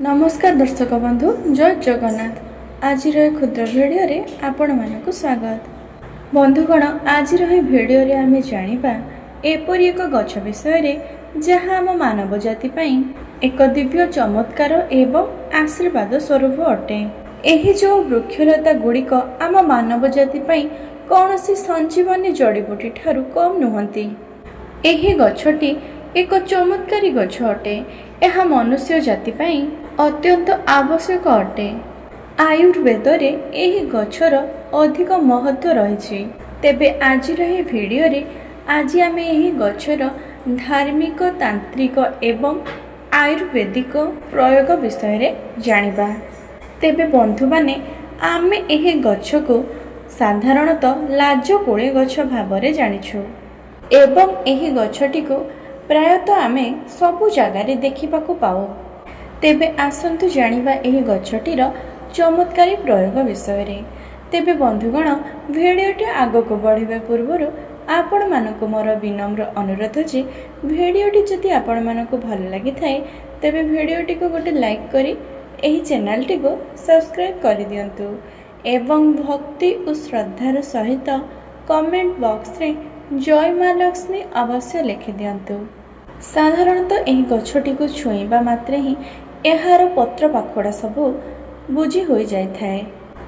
ନମସ୍କାର ଦର୍ଶକ ବନ୍ଧୁ, ଜୟ ଜଗନ୍ନାଥ। ଆଜିର ଏ କ୍ଷୁଦ୍ର ଭିଡ଼ିଓରେ ଆପଣମାନଙ୍କୁ ସ୍ୱାଗତ। ବନ୍ଧୁଗଣ, ଆଜିର ଏହି ଭିଡ଼ିଓରେ ଆମେ ଜାଣିବା ଏପରି ଏକ ଗଛ ବିଷୟରେ, ଯାହା ଆମ ମାନବ ଜାତି ପାଇଁ ଏକ ଦିବ୍ୟ ଚମତ୍କାର ଏବଂ ଆଶୀର୍ବାଦ ସ୍ୱରୂପ ଅଟେ। ଏହି ଯେଉଁ ବୃକ୍ଷଲତା ଗୁଡ଼ିକ ଆମ ମାନବ ଜାତି ପାଇଁ କୌଣସି ସଞ୍ଜୀବନୀ ଜଡ଼ିବୁଟି ଠାରୁ କମ୍ ନୁହନ୍ତି। ଏହି ଗଛଟି ଏକ ଚମତ୍କାରୀ ଗଛ ଅଟେ। ଏହା ମନୁଷ୍ୟ ଜାତି ପାଇଁ ଅତ୍ୟନ୍ତ ଆବଶ୍ୟକ ଅଟେ। ଆୟୁର୍ବେଦରେ ଏହି ଗଛର ଅଧିକ ମହତ୍ତ୍ୱ ରହିଛି। ତେବେ ଆଜିର ଏହି ଭିଡ଼ିଓରେ ଆଜି ଆମେ ଏହି ଗଛର ଧାର୍ମିକ, ତାନ୍ତ୍ରିକ ଏବଂ ଆୟୁର୍ବେଦିକ ପ୍ରୟୋଗ ବିଷୟରେ ଜାଣିବା। ତେବେ ବନ୍ଧୁମାନେ, ଆମେ ଏହି ଗଛକୁ ସାଧାରଣତଃ ଲାଜକୁଳି ଗଛ ଭାବରେ ଜାଣିଛୁ ଏବଂ ଏହି ଗଛଟିକୁ ପ୍ରାୟତଃ ଆମେ ସବୁ ଜାଗାରେ ଦେଖିବାକୁ ପାଉ। ତେବେ ଆସନ୍ତୁ ଜାଣିବା ଏହି ଗଛଟିର ଚମତ୍କାରୀ ପ୍ରୟୋଗ ବିଷୟରେ। ତେବେ ବନ୍ଧୁଗଣ, ଭିଡ଼ିଓଟି ଆଗକୁ ବଢ଼ିବା ପୂର୍ବରୁ ଆପଣମାନଙ୍କୁ ମୋର ବିନମ୍ର ଅନୁରୋଧ ଯେ ଭିଡ଼ିଓଟି ଯଦି ଆପଣମାନଙ୍କୁ ଭଲ ଲାଗିଥାଏ, ତେବେ ଭିଡ଼ିଓଟିକୁ ଗୋଟେ ଲାଇକ୍ କରି ଏହି ଚ୍ୟାନେଲଟିକୁ ସବସ୍କ୍ରାଇବ୍ କରିଦିଅନ୍ତୁ ଏବଂ ଭକ୍ତି ଓ ଶ୍ରଦ୍ଧାର ସହିତ କମେଣ୍ଟ ବକ୍ସରେ ଜୟ ମା ଲକ୍ଷ୍ମୀ ଅବଶ୍ୟ ଲେଖିଦିଅନ୍ତୁ। ସାଧାରଣତଃ ଏହି ଗଛଟିକୁ ଛୁଇଁବା ମାତ୍ରେ ହିଁ ଏହାର ପତ୍ର ପାଖୁଡ଼ା ସବୁ ବୁଜି ହୋଇଯାଇଥାଏ।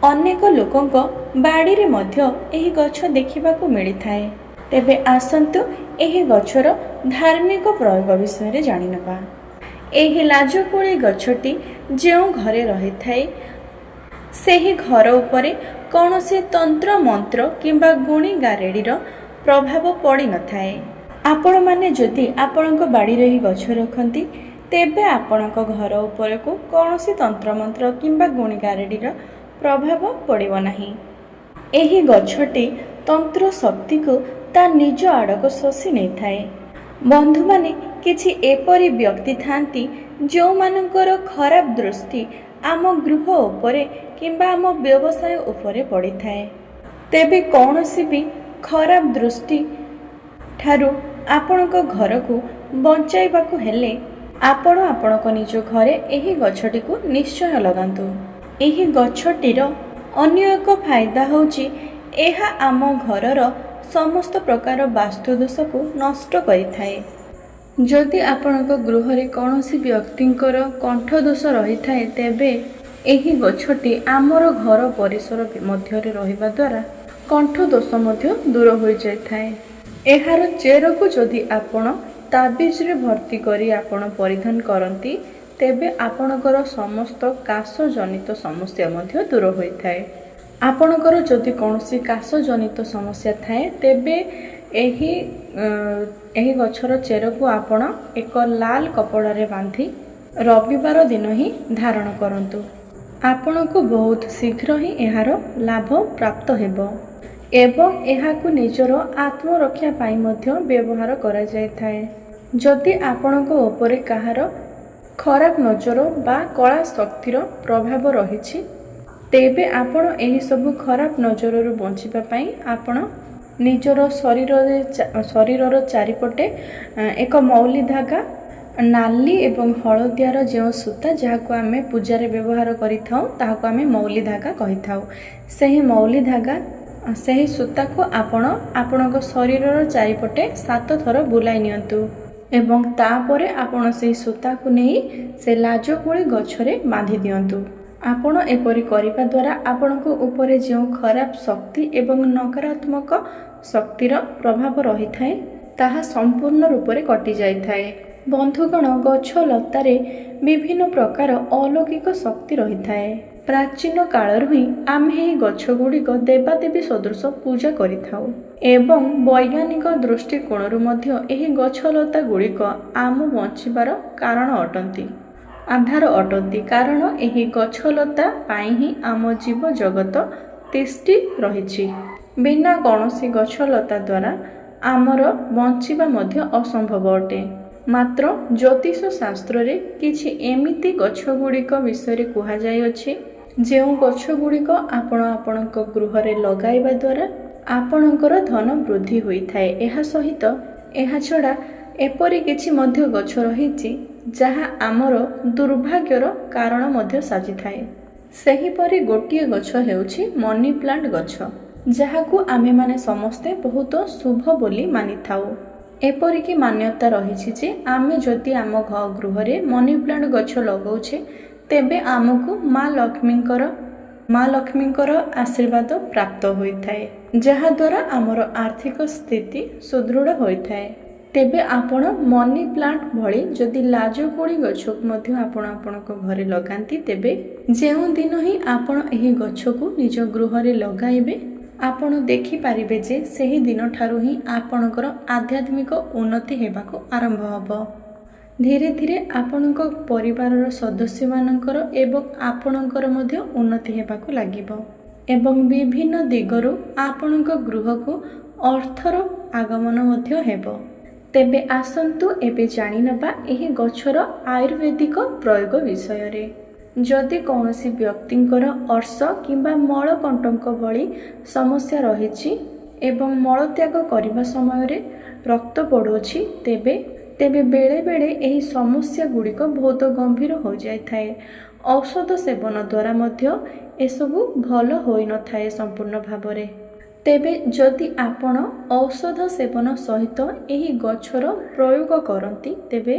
ଅନେକ ଲୋକଙ୍କ ବାଡ଼ିରେ ମଧ୍ୟ ଏହି ଗଛ ଦେଖିବାକୁ ମିଳିଥାଏ। ତେବେ ଆସନ୍ତୁ ଏହି ଗଛର ଧାର୍ମିକ ପ୍ରୟୋଗ ବିଷୟରେ ଜାଣିନେବା। ଏହି ଲାଜକୁଳି ଗଛଟି ଯେଉଁ ଘରେ ରହିଥାଏ, ସେହି ଘର ଉପରେ କୌଣସି ତନ୍ତ୍ର ମନ୍ତ୍ର କିମ୍ବା ଗୁଣି ଗାରେଡ଼ିର ପ୍ରଭାବ ପଡ଼ିନଥାଏ। ଆପଣମାନେ ଯଦି ଆପଣଙ୍କ ବାଡ଼ିରେ ଏହି ଗଛ ରଖନ୍ତି, ତେବେ ଆପଣଙ୍କ ଘର ଉପରକୁ କୌଣସି ତନ୍ତ୍ରମନ୍ତ୍ର କିମ୍ବା ଗୁଣି ଗାରେଡ଼ିର ପ୍ରଭାବ ପଡ଼ିବ ନାହିଁ। ଏହି ଗଛଟି ତନ୍ତ୍ର ଶକ୍ତିକୁ ତା ନିଜ ଆଡ଼କୁ ଶୋଷି ନେଇଥାଏ। ବନ୍ଧୁମାନେ, କିଛି ଏପରି ବ୍ୟକ୍ତି ଥାଆନ୍ତି, ଯେଉଁମାନଙ୍କର ଖରାପ ଦୃଷ୍ଟି ଆମ ଗୃହ ଉପରେ କିମ୍ବା ଆମ ବ୍ୟବସାୟ ଉପରେ ପଡ଼ିଥାଏ। ତେବେ କୌଣସି ବି ଖରାପ ଦୃଷ୍ଟି ଠାରୁ ଆପଣଙ୍କ ଘରକୁ ବଞ୍ଚାଇବାକୁ ହେଲେ ଆପଣ ଆପଣଙ୍କ ନିଜ ଘରେ ଏହି ଗଛଟିକୁ ନିଶ୍ଚୟ ଲଗାନ୍ତୁ। ଏହି ଗଛଟିର ଅନ୍ୟ ଏକ ଫାଇଦା ହେଉଛି, ଏହା ଆମ ଘରର ସମସ୍ତ ପ୍ରକାର ବାସ୍ତୁଦୋଷକୁ ନଷ୍ଟ କରିଥାଏ। ଯଦି ଆପଣଙ୍କ ଗୃହରେ କୌଣସି ବ୍ୟକ୍ତିଙ୍କର କଣ୍ଠଦୋଷ ରହିଥାଏ, ତେବେ ଏହି ଗଛଟି ଆମର ଘର ପରିସର ମଧ୍ୟରେ ରହିବା ଦ୍ୱାରା କଣ୍ଠଦୋଷ ମଧ୍ୟ ଦୂର ହୋଇଯାଇଥାଏ। ଏହାର ଚେରକୁ ଯଦି ଆପଣ ତାବିଜରେ ଭର୍ତ୍ତି କରି ଆପଣ ପରିଧାନ କରନ୍ତି, ତେବେ ଆପଣଙ୍କର ସମସ୍ତ କାଶ ଜନିତ ସମସ୍ୟା ମଧ୍ୟ ଦୂର ହୋଇଥାଏ। ଆପଣଙ୍କର ଯଦି କୌଣସି କାଶ ଜନିତ ସମସ୍ୟା ଥାଏ, ତେବେ ଏହି ଗଛର ଚେରକୁ ଆପଣ ଏକ ଲାଲ କପଡ଼ାରେ ବାନ୍ଧି ରବିବାର ଦିନ ହିଁ ଧାରଣ କରନ୍ତୁ। ଆପଣଙ୍କୁ ବହୁତ ଶୀଘ୍ର ହିଁ ଏହାର ଲାଭ ପ୍ରାପ୍ତ ହେବ ଏବଂ ଏହାକୁ ନିଜର ଆତ୍ମରକ୍ଷା ପାଇଁ ମଧ୍ୟ ବ୍ୟବହାର କରାଯାଇଥାଏ। ଯଦି ଆପଣଙ୍କ ଉପରେ କାହାର ଖରାପ ନଜର ବା କଳା ଶକ୍ତିର ପ୍ରଭାବ ରହିଛି, ତେବେ ଆପଣ ଏହିସବୁ ଖରାପ ନଜରରୁ ବଞ୍ଚିବା ପାଇଁ ଆପଣ ନିଜର ଶରୀରର ଚାରିପଟେ ଏକ ମୌଲି ଧାଗା, ନାଲି ଏବଂ ହଳଦିଆର ଯେଉଁ ସୂତା, ଯାହାକୁ ଆମେ ପୂଜାରେ ବ୍ୟବହାର କରିଥାଉ, ତାହାକୁ ଆମେ ମୌଲି ଧାଗା କହିଥାଉ। ସେହି ମୌଲି ଧାଗା, ସେହି ସୂତାକୁ ଆପଣ ଆପଣଙ୍କ ଶରୀରର ଚାରିପଟେ ସାତ ଥର ବୁଲାଇ ନିଅନ୍ତୁ ଏବଂ ତାପରେ ଆପଣ ସେହି ସୂତାକୁ ନେଇ ସେ ଲାଜକୁଳି ଗଛରେ ବାନ୍ଧି ଦିଅନ୍ତୁ। ଆପଣ ଏପରି କରିବା ଦ୍ୱାରା ଆପଣଙ୍କ ଉପରେ ଯେଉଁ ଖରାପ ଶକ୍ତି ଏବଂ ନକାରାତ୍ମକ ଶକ୍ତିର ପ୍ରଭାବ ରହିଥାଏ, ତାହା ସମ୍ପୂର୍ଣ୍ଣ ରୂପରେ କଟିଯାଇଥାଏ। ବନ୍ଧୁଗଣ, ଗଛ ଲତାରେ ବିଭିନ୍ନ ପ୍ରକାର ଅଲୌକିକ ଶକ୍ତି ରହିଥାଏ। ପ୍ରାଚୀନ କାଳରୁ ହିଁ ଆମେ ଏହି ଗଛ ଗୁଡ଼ିକ ଦେବାଦେବୀ ସଦୃଶ ପୂଜା କରିଥାଉ ଏବଂ ବୈଜ୍ଞାନିକ ଦୃଷ୍ଟିକୋଣରୁ ମଧ୍ୟ ଏହି ଗଛଲତା ଗୁଡ଼ିକ ଆମ ବଞ୍ଚିବାର କାରଣ ଅଟନ୍ତି, ଆଧାର ଅଟନ୍ତି, କାରଣ ଏହି ଗଛଲତା ପାଇଁ ହିଁ ଆମ ଜୀବଜଗତ ତିଷ୍ଠି ରହିଛି। ବିନା କୌଣସି ଗଛଲତା ଦ୍ୱାରା ଆମର ବଞ୍ଚିବା ମଧ୍ୟ ଅସମ୍ଭବ ଅଟେ। ମାତ୍ର ଜ୍ୟୋତିଷ ଶାସ୍ତ୍ରରେ କିଛି ଏମିତି ଗଛ ଗୁଡ଼ିକ ବିଷୟରେ କୁହାଯାଇଅଛି, ଯେଉଁ ଗଛ ଗୁଡ଼ିକ ଆପଣ ଆପଣଙ୍କ ଗୃହରେ ଲଗାଇବା ଦ୍ୱାରା ଆପଣଙ୍କର ଧନ ବୃଦ୍ଧି ହୋଇଥାଏ। ଏହା ସହିତ, ଏହା ଛଡ଼ା ଏପରି କିଛି ମଧ୍ୟ ଗଛ ରହିଛି, ଯାହା ଆମର ଦୁର୍ଭାଗ୍ୟର କାରଣ ମଧ୍ୟ ସାଜିଥାଏ। ସେହିପରି ଗୋଟିଏ ଗଛ ହେଉଛି ମନି ପ୍ଲାଣ୍ଟ ଗଛ, ଯାହାକୁ ଆମେମାନେ ସମସ୍ତେ ବହୁତ ଶୁଭ ବୋଲି ମାନିଥାଉ। ଏପରିକି ମାନ୍ୟତା ରହିଛି ଯେ ଆମେ ଯଦି ଆମ ଗୃହରେ ମନି ପ୍ଲାଣ୍ଟ ଗଛ ଲଗାଉଛେ, ତେବେ ଆମକୁ ମା ଲକ୍ଷ୍ମୀଙ୍କର ଆଶୀର୍ବାଦ ପ୍ରାପ୍ତ ହୋଇଥାଏ, ଯାହାଦ୍ୱାରା ଆମର ଆର୍ଥିକ ସ୍ଥିତି ସୁଦୃଢ଼ ହୋଇଥାଏ। ତେବେ ଆପଣ ମନି ପ୍ଲାଣ୍ଟ ଭଳି ଯଦି ଲାଜକୁଳି ଗଛକୁ ମଧ୍ୟ ଆପଣ ଆପଣଙ୍କ ଘରେ ଲଗାନ୍ତି, ତେବେ ଯେଉଁଦିନ ହିଁ ଆପଣ ଏହି ଗଛକୁ ନିଜ ଗୃହରେ ଲଗାଇବେ, ଆପଣ ଦେଖିପାରିବେ ଯେ ସେହି ଦିନଠାରୁ ହିଁ ଆପଣଙ୍କର ଆଧ୍ୟାତ୍ମିକ ଉନ୍ନତି ହେବାକୁ ଆରମ୍ଭ ହେବ। ଧୀରେ ଧୀରେ ଆପଣଙ୍କ ପରିବାରର ସଦସ୍ୟମାନଙ୍କର ଏବଂ ଆପଣଙ୍କର ମଧ୍ୟ ଉନ୍ନତି ହେବାକୁ ଲାଗିବ ଏବଂ ବିଭିନ୍ନ ଦିଗରୁ ଆପଣଙ୍କ ଗୃହକୁ ଅର୍ଥର ଆଗମନ ମଧ୍ୟ ହେବ। ତେବେ ଆସନ୍ତୁ ଏବେ ଜାଣିନେବା ଏହି ଗଛର ଆୟୁର୍ବେଦିକ ପ୍ରୟୋଗ ବିଷୟରେ। ଯଦି କୌଣସି ବ୍ୟକ୍ତିଙ୍କର ଅର୍ଶ କିମ୍ବା ମଳକଣ୍ଟକ ଭଳି ସମସ୍ୟା ରହିଛି ଏବଂ ମଳତ୍ୟାଗ କରିବା ସମୟରେ ରକ୍ତ ପଡ଼ୁଅଛି, ତେବେ ବେଳେବେଳେ ଏହି ସମସ୍ୟା ଗୁଡ଼ିକ ବହୁତ ଗମ୍ଭୀର ହୋଇଯାଇଥାଏ। ଔଷଧ ସେବନ ଦ୍ୱାରା ମଧ୍ୟ ଏସବୁ ଭଲ ହୋଇନଥାଏ ସମ୍ପୂର୍ଣ୍ଣ ଭାବରେ। ତେବେ ଯଦି ଆପଣ ଔଷଧ ସେବନ ସହିତ ଏହି ଗଛର ପ୍ରୟୋଗ କରନ୍ତି, ତେବେ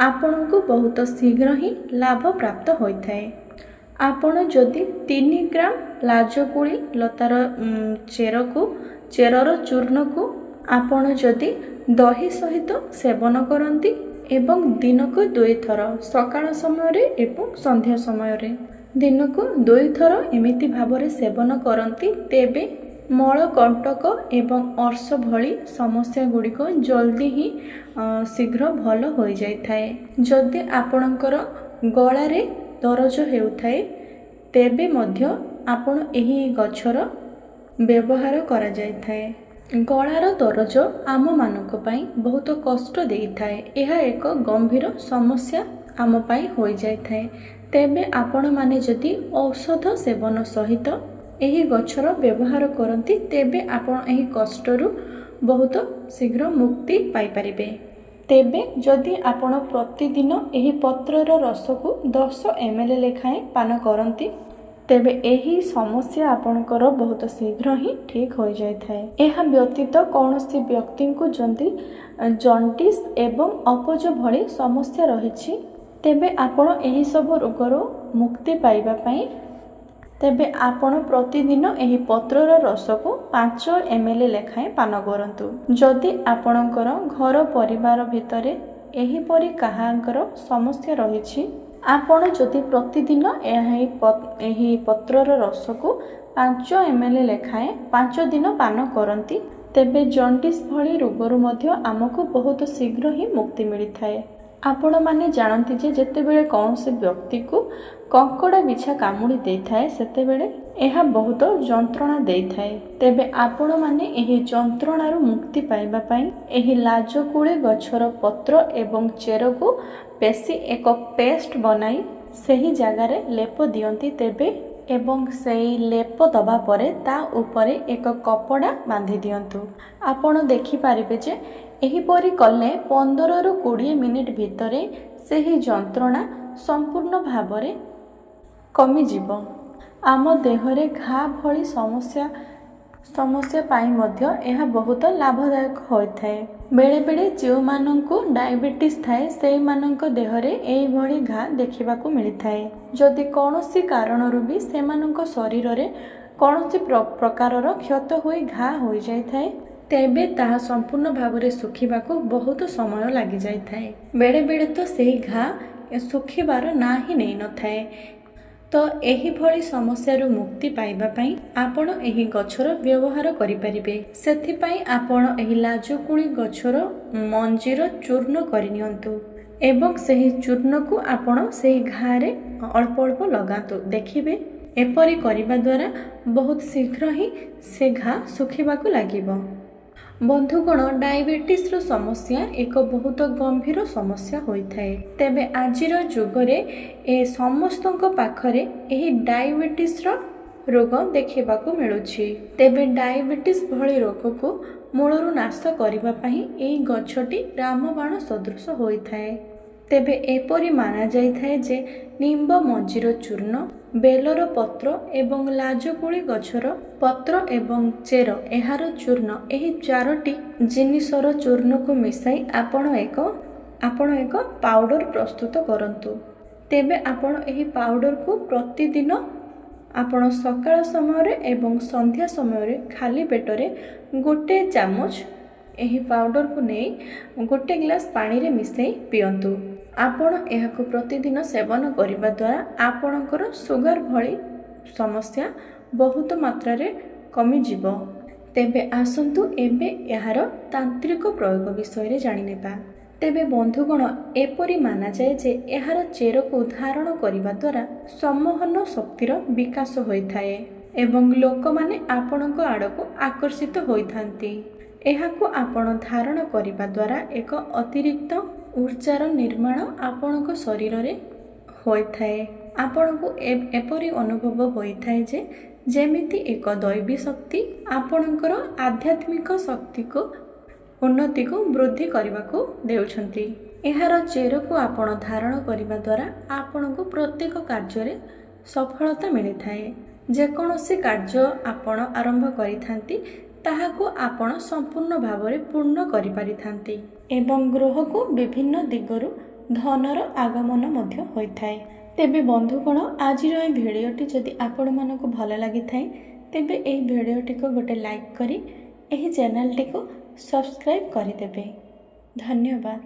ଆପଣଙ୍କୁ ବହୁତ ଶୀଘ୍ର ହିଁ ଲାଭ ପ୍ରାପ୍ତ ହୋଇଥାଏ। ଆପଣ ଯଦି 3 ଗ୍ରାମ ଲାଜକୁଳି ଲତାର ଚେରର ଚୂର୍ଣ୍ଣକୁ ଆପଣ ଯଦି ଦହି ସହିତ ସେବନ କରନ୍ତି ଏବଂ ଦିନକୁ ଦୁଇଥର, ସକାଳ ସମୟରେ ଏବଂ ସନ୍ଧ୍ୟା ସମୟରେ, ଦିନକୁ ଦୁଇଥର ଏମିତି ଭାବରେ ସେବନ କରନ୍ତି, ତେବେ ମଳକଣ୍ଟକ ଏବଂ ଅର୍ଶ ଭଳି ସମସ୍ୟା ଗୁଡ଼ିକ ଜଲ୍ଦି ହିଁ ଶୀଘ୍ର ଭଲ ହୋଇଯାଇଥାଏ। ଯଦି ଆପଣଙ୍କର ଗଳାରେ ଦରଜ ହେଉଥାଏ, ତେବେ ମଧ୍ୟ ଆପଣ ଏହି ଗଛର ବ୍ୟବହାର କରାଯାଇଥାଏ। ଗଳାର ଦରଜ ଆମମାନଙ୍କ ପାଇଁ ବହୁତ କଷ୍ଟ ଦେଇଥାଏ। ଏହା ଏକ ଗମ୍ଭୀର ସମସ୍ୟା ଆମ ପାଇଁ ହୋଇଯାଇଥାଏ। ତେବେ ଆପଣମାନେ ଯଦି ଔଷଧ ସେବନ ସହିତ ଏହି ଗଛର ବ୍ୟବହାର କରନ୍ତି, ତେବେ ଆପଣ ଏହି କଷ୍ଟରୁ ବହୁତ ଶୀଘ୍ର ମୁକ୍ତି ପାଇପାରିବେ। ତେବେ ଯଦି ଆପଣ ପ୍ରତିଦିନ ଏହି ପତ୍ରର ରସକୁ 10 ଏମ୍ ଏଲ୍ ଲେଖାଏଁ ପାନ କରନ୍ତି, ତେବେ ଏହି ସମସ୍ୟା ଆପଣଙ୍କର ବହୁତ ଶୀଘ୍ର ହିଁ ଠିକ୍ ହୋଇଯାଇଥାଏ। ଏହା ବ୍ୟତୀତ କୌଣସି ବ୍ୟକ୍ତିଙ୍କୁ ଯଦି ଜଣ୍ଡିସ୍ ଏବଂ ଅପଚ ଭଳି ସମସ୍ୟା ରହିଛି, ତେବେ ଆପଣ ଏହିସବୁ ରୋଗରୁ ମୁକ୍ତି ପାଇବା ପାଇଁ ତେବେ ଆପଣ ପ୍ରତିଦିନ ଏହି ପତ୍ରର ରସକୁ 5 ଏମ୍ ଏଲ୍ ଲେଖାଏଁ ପାନ କରନ୍ତୁ। ଯଦି ଆପଣଙ୍କର ଘର ପରିବାର ଭିତରେ ଏହିପରି କାହାଙ୍କର ସମସ୍ୟା ରହିଛି, ଆପଣ ଯଦି ପ୍ରତିଦିନ ଏହି ପତ୍ରର ରସକୁ 5 ଏମ୍ ଏଲ୍ ଲେଖାଏଁ 5 ଦିନ ପାନ କରନ୍ତି, ତେବେ ଜଣ୍ଡିସ୍ ଭଳି ରୋଗରୁ ମଧ୍ୟ ଆମକୁ ବହୁତ ଶୀଘ୍ର ହିଁ ମୁକ୍ତି ମିଳିଥାଏ। ଆପଣମାନେ ଜାଣନ୍ତି ଯେ ଯେତେବେଳେ କୌଣସି ବ୍ୟକ୍ତିକୁ କଙ୍କଡ଼ା ବିଛା କାମୁଡ଼ି ଦେଇଥାଏ, ସେତେବେଳେ ଏହା ବହୁତ ଯନ୍ତ୍ରଣା ଦେଇଥାଏ। ତେବେ ଆପଣମାନେ ଏହି ଯନ୍ତ୍ରଣାରୁ ମୁକ୍ତି ପାଇବା ପାଇଁ ଏହି ଲାଜକୁଳି ଗଛର ପତ୍ର ଏବଂ ଚେରକୁ ପେଶି ଏକ ପେଷ୍ଟ ବନାଇ ସେହି ଜାଗାରେ ଲେପ ଦିଅନ୍ତି, ତେବେ ଏବଂ ସେଇ ଲେପ ଦେବା ପରେ ତା ଉପରେ ଏକ କପଡ଼ା ବାନ୍ଧି ଦିଅନ୍ତୁ। ଆପଣ ଦେଖିପାରିବେ ଯେ ଏହିପରି କଲେ 15ରୁ 20 ମିନିଟ୍ ଭିତରେ ସେହି ଯନ୍ତ୍ରଣା ସମ୍ପୂର୍ଣ୍ଣ ଭାବରେ କମିଯିବ। ଆମ ଦେହରେ ଘା ଭଳି ସମସ୍ୟା ପାଇଁ ମଧ୍ୟ ଏହା ବହୁତ ଲାଭଦାୟକ ହୋଇଥାଏ। ବେଳେବେଳେ ଯେଉଁମାନଙ୍କୁ ଡାଇବେଟିସ୍ ଥାଏ, ସେଇମାନଙ୍କ ଦେହରେ ଏହିଭଳି ଘା ଦେଖିବାକୁ ମିଳିଥାଏ। ଯଦି କୌଣସି କାରଣରୁ ବି ସେମାନଙ୍କ ଶରୀରରେ କୌଣସି ପ୍ରକାରର କ୍ଷତ ହୋଇ ଘା ହୋଇଯାଇଥାଏ, ତେବେ ତାହା ସମ୍ପୂର୍ଣ୍ଣ ଭାବରେ ଶୁଖିବାକୁ ବହୁତ ସମୟ ଲାଗିଯାଇଥାଏ। ବେଳେବେଳେ ତ ସେହି ଘା ଶୁଖିବାର ନାଁ ହିଁ ନେଇନଥାଏ। ତ ଏହିଭଳି ସମସ୍ୟାରୁ ମୁକ୍ତି ପାଇବା ପାଇଁ ଆପଣ ଏହି ଗଛର ବ୍ୟବହାର କରିପାରିବେ। ସେଥିପାଇଁ ଆପଣ ଏହି ଲାଜକୁଳି ଗଛର ମଞ୍ଜିର ଚୂର୍ଣ୍ଣ କରିନିଅନ୍ତୁ ଏବଂ ସେହି ଚୂର୍ଣ୍ଣକୁ ଆପଣ ସେହି ଘାରେ ଅଳ୍ପ ଅଳ୍ପ ଲଗାନ୍ତୁ। ଦେଖିବେ, ଏପରି କରିବା ଦ୍ୱାରା ବହୁତ ଶୀଘ୍ର ହିଁ ସେ ଘା ଶୁଖିବାକୁ ଲାଗିବ। ବନ୍ଧୁଗଣ, ଡାଇବେଟିସ୍ର ସମସ୍ୟା ଏକ ବହୁତ ଗମ୍ଭୀର ସମସ୍ୟା ହୋଇଥାଏ। ତେବେ ଆଜିର ଯୁଗରେ ଏ ସମସ୍ତଙ୍କ ପାଖରେ ଏହି ଡାଇବେଟିସ୍ର ରୋଗ ଦେଖିବାକୁ ମିଳୁଛି। ତେବେ ଡାଇବେଟିସ୍ ଭଳି ରୋଗକୁ ମୂଳରୁ ନାଶ କରିବା ପାଇଁ ଏହି ଗଛଟି ରାମବାଣ ସଦୃଶ ହୋଇଥାଏ। ତେବେ ଏପରି ମାନାଯାଇଥାଏ ଯେ ନିମ୍ବ ମଞ୍ଜିର ଚୂର୍ଣ୍ଣ, ବେଲର ପତ୍ର ଏବଂ ଲାଜକୁଳି ଗଛର ପତ୍ର ଏବଂ ଚେର ଏହାର ଚୂର୍ଣ୍ଣ, ଏହି ଚାରୋଟି ଜିନିଷର ଚୂର୍ଣ୍ଣକୁ ମିଶାଇ ଆପଣ ଏକ ପାଉଡ଼ର ପ୍ରସ୍ତୁତ କରନ୍ତୁ। ତେବେ ଆପଣ ଏହି ପାଉଡ଼ରକୁ ପ୍ରତିଦିନ ଆପଣ ସକାଳ ସମୟରେ ଏବଂ ସନ୍ଧ୍ୟା ସମୟରେ ଖାଲି ପେଟରେ ଗୋଟେ ଚାମଚ ଏହି ପାଉଡ଼ରକୁ ନେଇ ଗୋଟେ ଗ୍ଲାସ୍ ପାଣିରେ ମିଶାଇ ପିଅନ୍ତୁ। ଆପଣ ଏହାକୁ ପ୍ରତିଦିନ ସେବନ କରିବା ଦ୍ୱାରା ଆପଣଙ୍କର ସୁଗାର ଭଳି ସମସ୍ୟା ବହୁତ ମାତ୍ରାରେ କମିଯିବ। ତେବେ ଆସନ୍ତୁ ଏବେ ଏହାର ତାନ୍ତ୍ରିକ ପ୍ରୟୋଗ ବିଷୟରେ ଜାଣିନେବା। ତେବେ ବନ୍ଧୁଗଣ, ଏପରି ମାନାଯାଏ ଯେ ଏହାର ଚେରକୁ ଧାରଣ କରିବା ଦ୍ୱାରା ସମ୍ମୋହନ ଶକ୍ତିର ବିକାଶ ହୋଇଥାଏ ଏବଂ ଲୋକମାନେ ଆପଣଙ୍କ ଆଡ଼କୁ ଆକର୍ଷିତ ହୋଇଥାନ୍ତି। ଏହାକୁ ଆପଣ ଧାରଣ କରିବା ଦ୍ୱାରା ଏକ ଅତିରିକ୍ତ ଉର୍ଜାର ନିର୍ମାଣ ଆପଣଙ୍କ ଶରୀରରେ ହୋଇଥାଏ। ଆପଣଙ୍କୁ ଏପରି ଅନୁଭବ ହୋଇଥାଏ ଯେ ଯେମିତି ଏକ ଦୈବୀ ଶକ୍ତି ଆପଣଙ୍କର ଆଧ୍ୟାତ୍ମିକ ଶକ୍ତିକୁ ଉନ୍ନତିକୁ ବୃଦ୍ଧି କରିବାକୁ ଦେଉଛନ୍ତି। ଏହାର ଚେରକୁ ଆପଣ ଧାରଣ କରିବା ଦ୍ୱାରା ଆପଣଙ୍କୁ ପ୍ରତ୍ୟେକ କାର୍ଯ୍ୟରେ ସଫଳତା ମିଳିଥାଏ। ଯେକୌଣସି କାର୍ଯ୍ୟ ଆପଣ ଆରମ୍ଭ କରିଥାନ୍ତି, ତାହାକୁ ଆପଣ ସମ୍ପୂର୍ଣ୍ଣ ଭାବରେ ପୂର୍ଣ୍ଣ କରିପାରିଥାନ୍ତି ଏବଂ ଗୃହକୁ ବିଭିନ୍ନ ଦିଗରୁ ଧନର ଆଗମନ ମଧ୍ୟ ହୋଇଥାଏ। ତେବେ ବନ୍ଧୁଗଣ, ଆଜିର ଏହି ଭିଡ଼ିଓଟି ଯଦି ଆପଣମାନଙ୍କୁ ଭଲ ଲାଗିଥାଏ, ତେବେ ଏହି ଭିଡ଼ିଓଟିକୁ ଗୋଟେ ଲାଇକ୍ କରି ଏହି ଚ୍ୟାନେଲଟିକୁ ସବସ୍କ୍ରାଇବ୍ କରିଦେବେ। ଧନ୍ୟବାଦ।